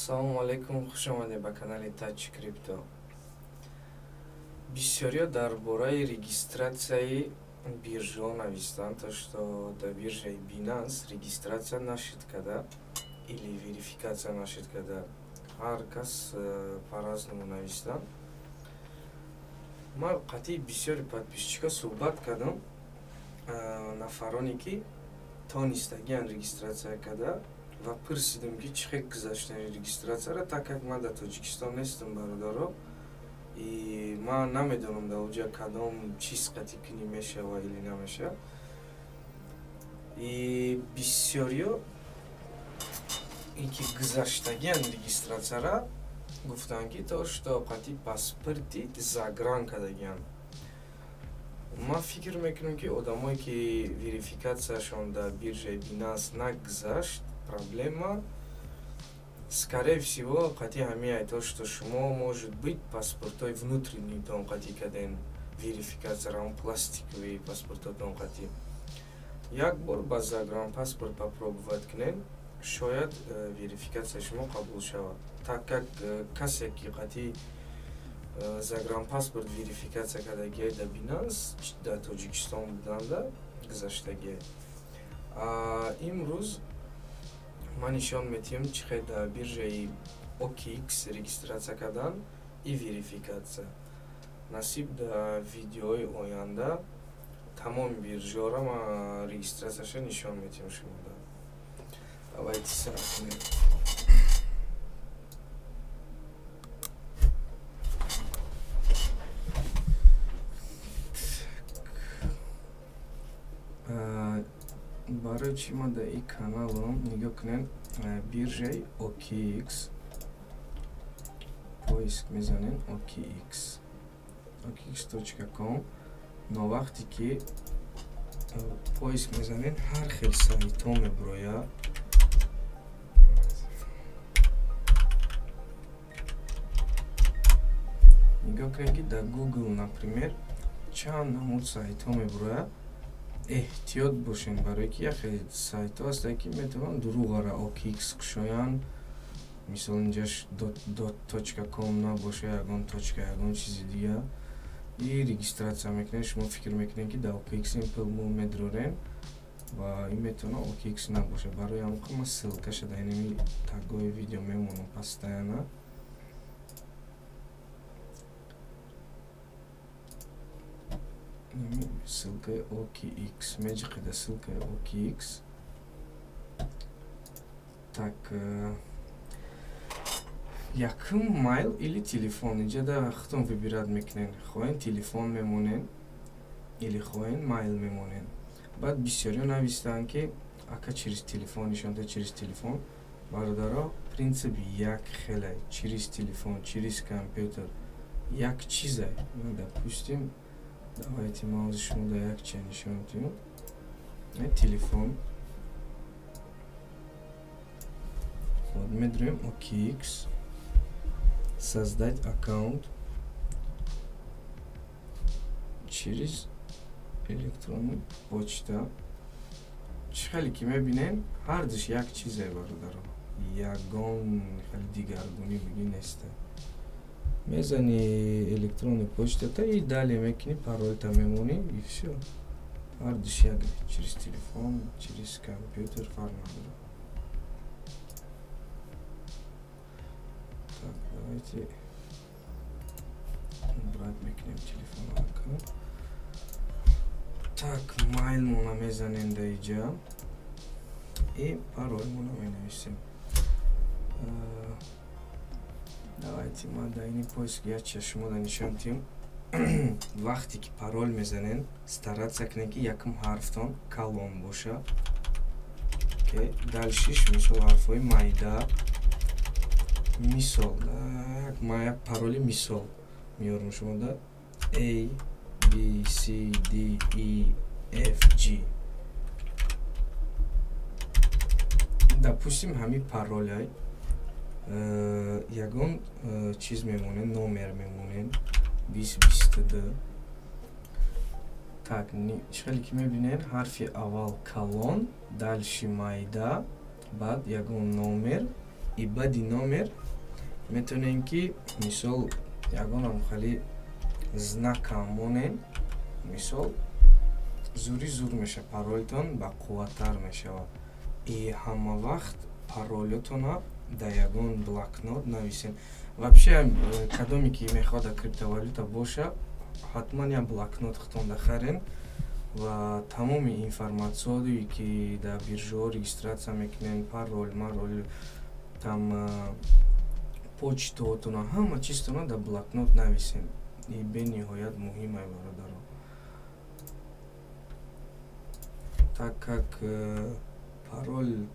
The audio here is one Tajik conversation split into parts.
Ассалому алайкум, хуш омадед ба канали Touch Crypto. Бисёриё дар бораи регистратсияи биржаҳо навистанд, то что дар биржаи Binance регистратсия нашид када или верификатсия нашид када. Ҳар кас по-разному навистанд. Ман қатъи бисёри подписчикҳо суҳбат кардам, нафароне ки тонистагиан регистратсия када ва пурсидам, ки чӣ хел гузаштани регистратсияро, так как ман дар Тоҷикистон нестам, бародаро, и ман намедонам, дар оҷа кадом чиз қатъи кунӣ мешава или намешава. И бисёриё ин ки гузаштагиан регистратсияра гуфтанд, ки то что қатъи паспорти загран кардагиан. Ман фикр мекунам, ки одамое ки верификатсияшон дар биржаи Binance нагузашт, проблема, скорее всего, қатъи ҳамин то, что шумо, может быть, паспортҳои внутреннитон қатъи карден верификатсияро, ҳамон пластиковый паспортотон қатъи. Як бор ба загранпаспорт попробовать кунед, шояд верификатсияи шумо қабул шавад, так как касе ки қатъи загранпаспорт верификатсия кардагиай дар Binance, дар Тоҷикистон буданда гузаштагиай. Имрӯз ман нишон медиҳам, чӣ хел дар биржаи OKX регистратсия кардан и верификатсия. Насиб, дар видеои оянда тамоми биржаҳоро ман регистратсияша нишон медиҳам шумода. Давайте сар кунем. Барои чӣ ма дар ин каналам, нигоҳ кунед, биржаи OKX поиск мезанем, OKX, okx.com. Но вақте ки поиск мезанем, ҳар хел сайтҳо мебурояд. Нигоҳ кунед, ки дар Google, например, чанд намуд сайтҳо мебурояд. Эҳтиёт бошем, барое ки як хеле сайтҳо ҳастанд, ки метавонанд дурӯғара OKX кушоянд. Мисол, инҷаш точка ком набоша, ягон точка, ягон чизи дигар, и регистратсия мекунед. Шумо фикр мекунед, ки дар OKX ин пул мо медрорем, ва ин метавонад OKX набоша. Барои ҳамон ман ссылкаша дар инами тагои видео мемонам постоянно. Ссылкаи OKX меҷиқида, ссылкаи OKX. Так, якум майл или телефон, инҷа худтон выбирать мекунед: хоҳен телефон мемонед или хоҳен майл мемонед. Баъд бисёриҳо навистанд, ки ака, через телефон нишонда, через телефон. Бародаро, принцип як хеле: через телефон, через компютер як чизе. Допустим, давайте ман ҳозир шумо дар як чиз нишон медиҳам. Телефон, вот, медроем OKX, создать аккаунт через электронную почта. Чӣ хеле ки мебинем, ҳардуш як чизе, бародаро, ягон хеле дигаргунӣ миги неста. Мезани электронный почтата и далее мекунӣ, паролта мемонӣ, и всё. Ҳардуш як: через телефон, через компютер, фарқ надорад. Так, давайте убрать мекунем телефон. Так, майлмона мезанем дар иҷа и паролмона менависем. Давайте ман дар ини поиск як чиз шумода нишон диҳам. Вақте ки парол мезанем, стараться кунед, ки якум ҳарфтон калон боша, дальшиш, мисол, ҳарфҳои майда. Мисол, ман як пароли мисол меёрам шумода: A B C D E F G, допустим. Ҳамин паролай ягон чиз мемонем, номер мемонем, 2022. Так, чӣ хеле ки мебинед, ҳарфи аввал калон, дальше майда, баъд ягон номер. И баъди номер метавонем ки мисол ягонам хали знака монем, мисол зури зур меша, паролтон бақувваттар мешавад. И ҳама вақт паролотона дар ягон блокнот нависем. Вообще кадоме ки мехоҳад дар криптовалюта боша, ҳатман як блокнот худтон харен ва тамоми информатсияое ки дар биржаҳо регистратсия мекунем, парол, марол, там почтаотона, ҳама чизтона дар блокнот нависем. И бениҳоят муҳим ай бародаро. Так как пароль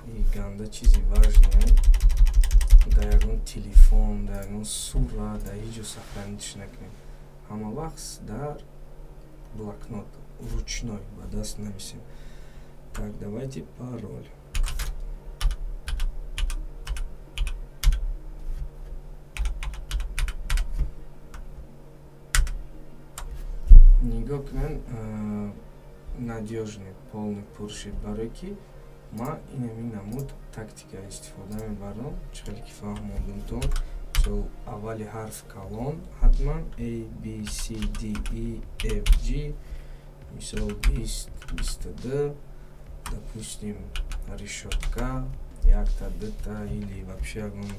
и ганда чизи важное, дар ягон телефон, дар ягон сура, дар ҳеҷ ҷо сохранитш накунем. Ҳама вақт дар блокнот ручной ба даст нависем. Так, давайте пароль. Нигоҳ кунен, надёжный, полный пуршид, барое ки ма инами намуд тактика истифода мебарам, чӣ хеле ки фаҳмондумтон. Мисол аввали ҳарф калон ҳатман A, B, C, D, E, F, G, мисол 20, 22, допустим, решётка, якта, дута или вообще ягон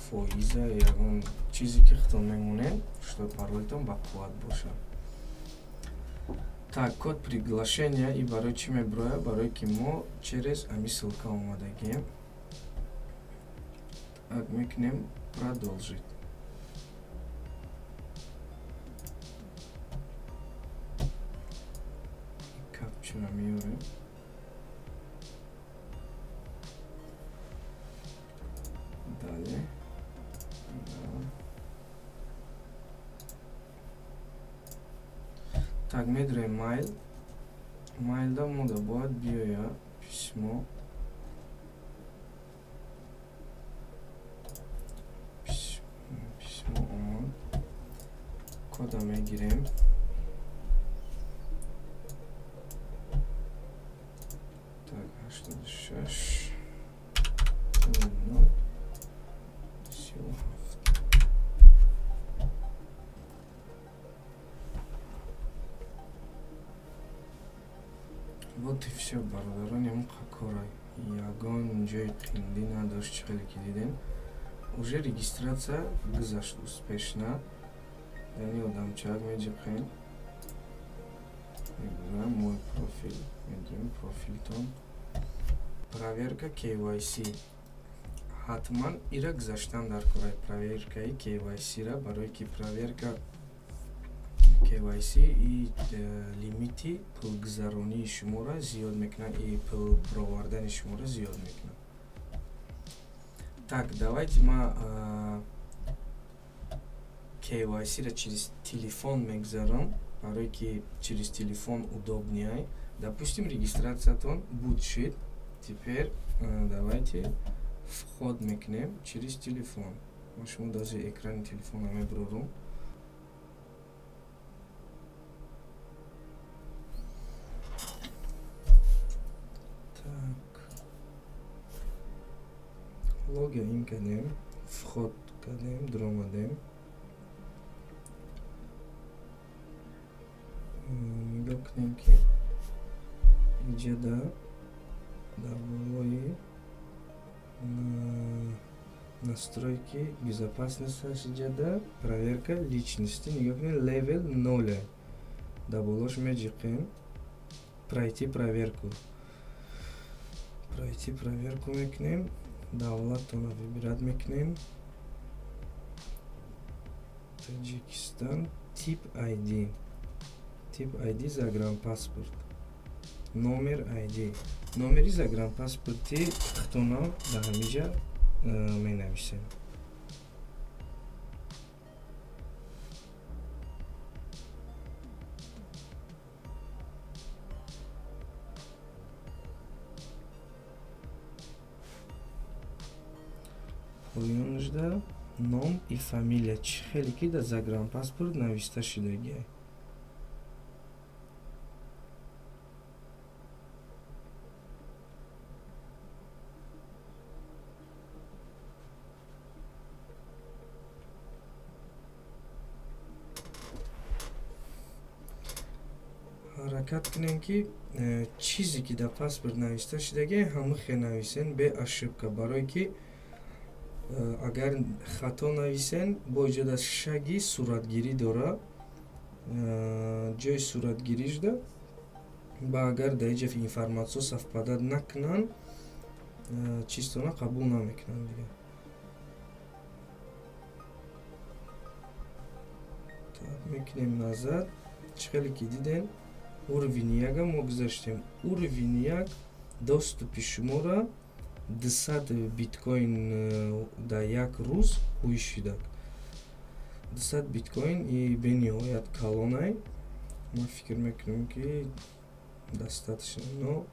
фоиза, ягон чизе ки худтон мемонед, что паролтон бақувват бошад. Так, код приглашения и барои чӣ меброяд? Барое ки мо через ами ссылка омадагием. Так, мекунем продолжить. Капчура меорем. Далее. Да. Так, медроем майл. Майлда мода бояд биёя письмо. Письмо омад. Кода мегирем. Так, 86 0 37. Вот и всё, бародарон, ям қакора. Ягон ҷои қиндӣ надошт, чӣ хеле ки дидем. Уже регистрация гузашт успешно. Яъне одамчак меҷиқем. Мебинам мой профил, медонем профилтон. Проверка KYC. Ҳатман ира гузаштан дар кораи проверкаи KYC-ра, барое ки проверка KYC и лимити пулгузаронии шуморо зиёд мекунад и пул баровардани шуморо зиёд мекунад. Так, давайте ма KYC-ра через телефон мегузарам, барое ки через телефон удобнее. Допустим, регистрациятон буд шид. Теперь давайте вход мекунем через телефон. Ма шумо даже экрани телефона мебурорум. Так, логин кардем, вход кардем, даромадем. Нигоҳ кунем ки иҷода дар болои настройки безопасности иҷода проверка личности. Нигоҳ кунем, левел 0. Дар болош меҷиқем, пройти проверку. Пройти проверку мекунем, давлатона выбирать мекунем. Таджикистан, тип ID. Тип ID загранпаспорт. Номер ID. Номери загранпаспорти худтона дар ҳамиҷа менависем. Поёнашда ном и фамилия чӣ хеле ки дар загранпаспорт нависта шудагиай. Ҳаракат кунем, ки чизе ки дар паспорт нависта шудагӣ, ҳамихе нависен, бе ошибка, барое ки агар хато нависен, бо иҷода шаги суратгирӣ дора, ҷои суратгирӣ шуда, ба агар дар иҷа информатсиё совпадат накунанд, чизтона қабул намекунанд дигар. Так, мекунем назад. Чӣ хеле ки дидем, уровень яка мо гузаштем. Уровень як доступи шуморо 200 биткоин дар як рӯз ҳуй шудак. 200 биткоин и бениҳоят калонай. Ман фикр мекунам, ки достаточно, но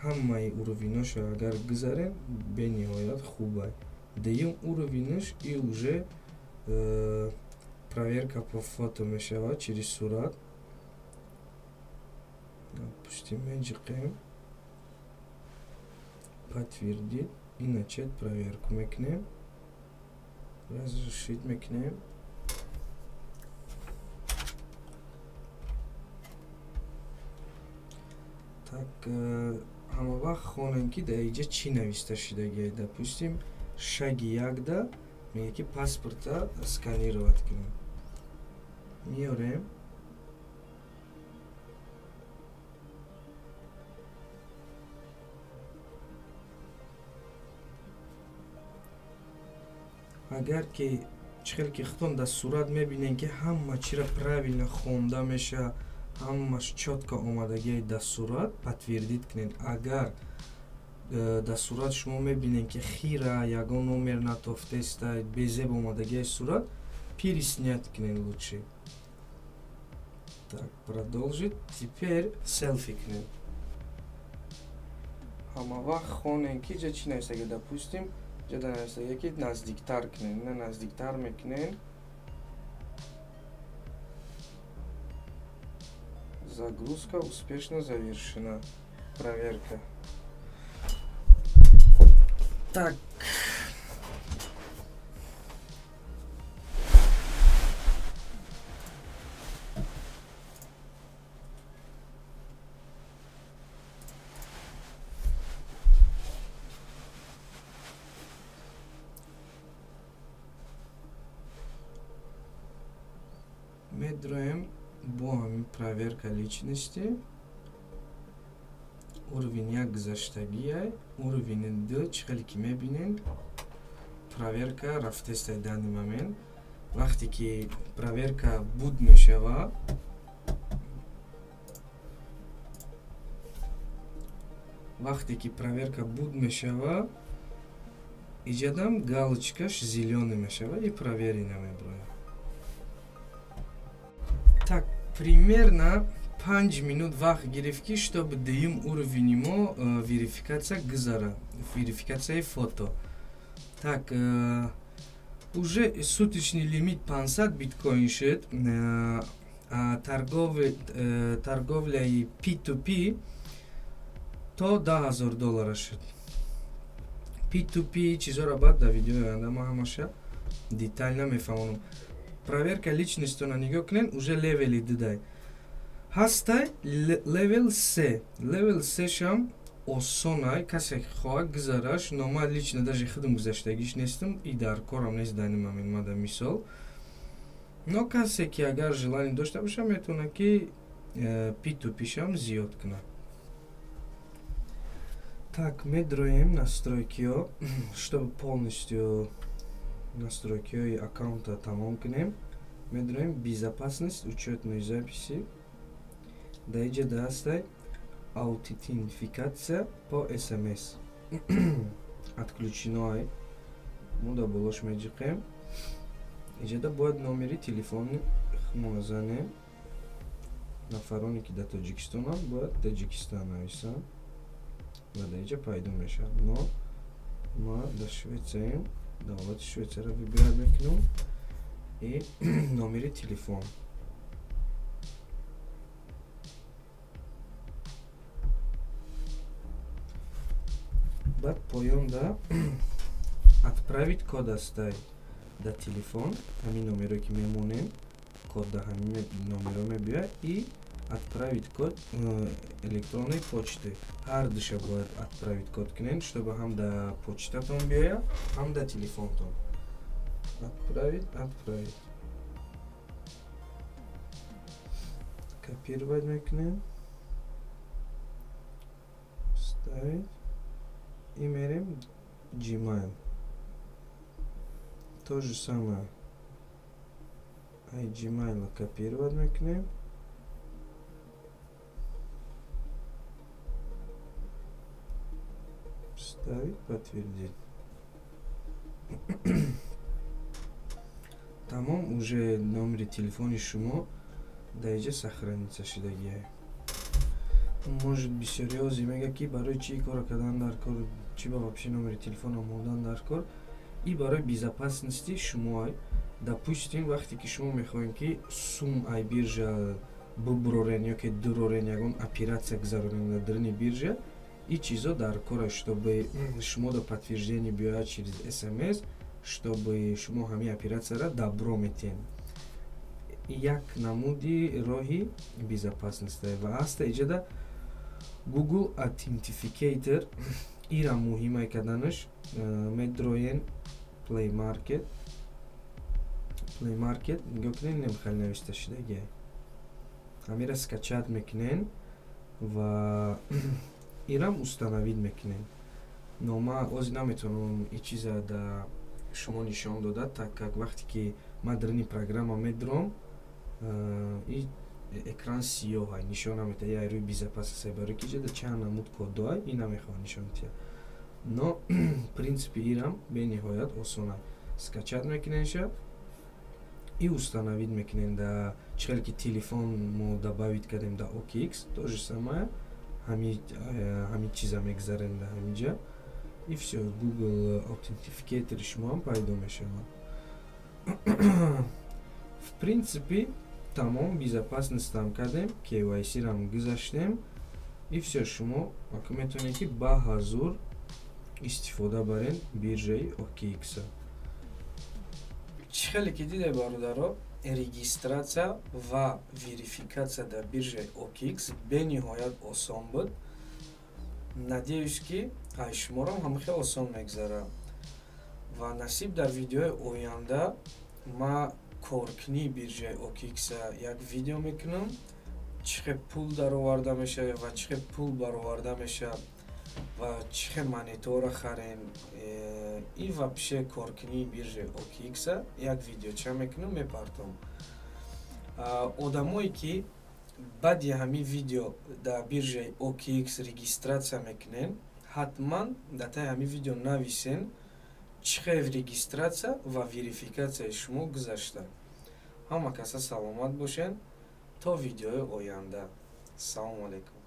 ҳамаи уровеношо агар гузарем, бениҳоят хубай. Дуюм уровенаш и уже проверка по фото мешавад, через сурат. Допустим, меҷиқем, подтвердить и начать проверку мекунем, разрешить мекунем. Так, ҳама вақт хонем, ки дар иҷа чӣ нависта шудагиай. Допустим, шаги якда мега, ки паспорта сканировать кунем. Меорем, агар ки чӣ хеле ки худтон дар сурат мебинем, ки ҳама чиро правильно хонда меша, ҳамаш чётко омадагиай дар сурат, подтвердить кунед. Агар дар сурат шумо мебинем, ки хира, ягон номер натофтеста, безеб омадагиай сурат, переснять кунед лучше. Так, продолжить. Теперь селфи кунед. Ҳама вақт хонем, ки ҷа чӣ навистага. Допустим, ҷа навистага, ки наздиктар кунед. На, наздиктар мекунем. Загрузка успешно завершена. Проверка. Так, медроем бо ҳамин проверка личности. Уровень як гузаштагиай, уровень ду, чӣ хеле ки мебинем, проверка рафтестай. Данный момент, вақте ки проверка буд мешава, вақте ки проверка буд мешава, иҷадам галочкаш зелёный мешава и проверена меброяд. Так, примерно 5 минут вақт гирифт, ки чтобы дуюм уровени мо верификатсия гузара, верификатсияи фото. Так, уже суточный лимит 500 биткоин шуд, торговляи P2P то 10 000 доллара шуд. P2P чизоро баъд дар видеои оянда ма ҳамаша детально мефаҳмонам. Проверка личностона нигоҳ кунед, уже левели дудай ҳастай, левел се. Левел сешам осонай, касе хоҳад гузараш, но ман лично даже худам гузаштагиш нестам и дар корам нест данный момент мада мисол. Но касе ки агар желание дошта боша, метавонад, ки P2P-шам зиёд кунад. Так, медроем настройкиё, чтобы полностью настройкиёи аккаунта тамом кунем. Медроем безопасность учетной записи. Дар иҷа даастай аутентификация по СМС отключено ай. Мо дар болош меҷиқем. Иҷода бояд номери телефони худмона занем. Нафароне ки дар Тоҷикистонанд, бояд Таҷикистон нависанд ва дар иҷа пайдо мешавад. Но ма дар Швейтсияем, давлати Швейтсияро выбирать мекунам и номери телефон. Баъд поёнда отправить код астай дар телефон, ҳамин номеро ки мемонем, код дар ҳамин номеро мебиёяд и Отправить код электронной почты. Ҳар душа бояд отправить код кунем, чтобы ҳам да почтатон биёяд, ҳам да телефонтон. Отправить, отправить. Копировать мекунем. Вставить. И мерем Gmail. То же самое. Ай Gmail копировать мекунем. Вставить, подтвердить. Тамом, уже номери телефони шумо дар инҷа сохраниться шудагиае. Может, бисёриҳо мега, ки барои чӣ кора кардан дар кор, чӣ ба вообще номери телефона мондан дар кор? И барои безопасности шумо. Допустим, вақте ки шумо мехоҳем, ки сум ай биржа бубурорен ё ки дурорен, ягон оператсия гузаронен дар даруни биржа, и чизо дар кора, чтобы шумо до подтверждение биёяд через смс, чтобы шумо ҳамин оператсияро добро метиҳен. Як намуди роҳи безопасности. Ва аста иҷода Google Authenticator, ира муҳимай карданаш. Медроен Play Market. Play Market нигоҳ кунед, немхел нависта шудагиай. Ҳамира скачать мекунен ва ирам установить мекунен. Но ма ози наметавонам и чиза да шумо нишон дода, так как вақте ки ма дарини программа медром, и экран сиёҳай, нишон наметаҳад, я рӯи безопасности, барои ки ҷада чанд намуд кодоай, и намехоҳад нишон диҳад. Но принципи ирам бениҳоят осона. Скачать мекуненша и установить мекунем. Да чӣ хеле ки телефон мо добавить кардем да OKX, то же самое ҳамин чиза мегзарем да ҳаминҷа, и всё, Google Authenticator шумо ҳам пайдо мешавад. В принципе, тамом, безопасностьам кардем, KYC-рам гузаштем, и всё, шумо метавонед, ки ба ҳазур истифода барен биржаи OKX. Чӣ хеле ки диде, бародаро, регистратсия ва верификатсия дар биржаи OKX бениҳоят осон буд. Надеюсь, ки ай шуморо ҳам хеле осон мегзарад. Ва насиб, дар видеои оянда ма коркунии биржаи OKX як видео мекунам, чӣ хел пул дароварда мешавад ва чӣ хел пул бароварда мешавад ва чӣ хел монетора харем, и вообще коркунии биржаи OKX як видеоча мекунам, мепартом. Одамое ки баъди ҳамин видео дар биржаи OKX регистратсия мекунен, ҳатман дар таи ҳамин видео нависен, чӣ хел регистратсия ва верификатсияи шумо гузашта. Ҳама каса саломат бошед, то видеои оянда. Салому алайкум.